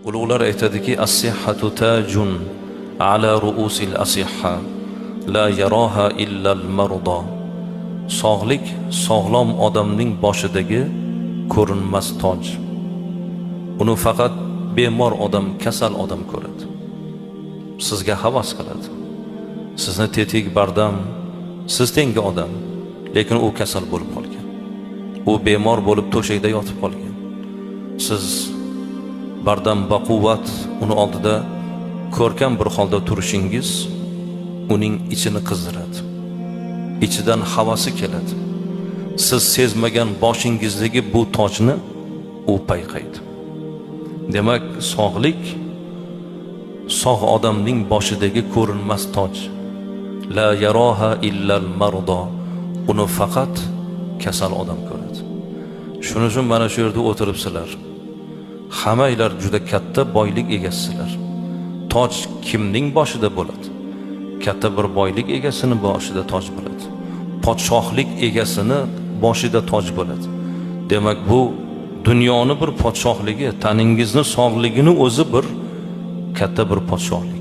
Ulug'lar aytadiki, as-sihhatu tajun ala ru'usil asihha la yaroha illa al-marda. Sog'lik sog'lom odamning boshidagi ko'rinmas toj. Uni faqat bemor odam, kasal odam ko'radi. Sizga havas qiladi. Sizni tetik, bardam, siz tengi odam, lekin u kasal bo'lib qolgan. U bemor bo'lib to'shakda yotib qolgan. Siz bardam, baquvvat, uni oldida ko'rkam bir holda turishingiz uning ichini qizdiradi. Ichidan havasi keladi. Siz sezmagan boshingizdagi bu tojni u payqaydi. Demak, sog'lik sog' odamning boshidagi ko'rinmas toj. La yaroha illal mardo. Uni faqat kasal odam ko'radi. Shuning uchun mana shu yerda o'tiribsizlar. Hammanglar juda katta boylik egasisizlar. Toj kimning boshida bo'ladi? Katta bir boylik egasini boshida toj bo'ladi. Podshohlik egasini boshida toj bo'ladi. Demak, bu dunyoni bir podshohligi, taningizni sog'ligini o'zi bir katta bir podshohlik.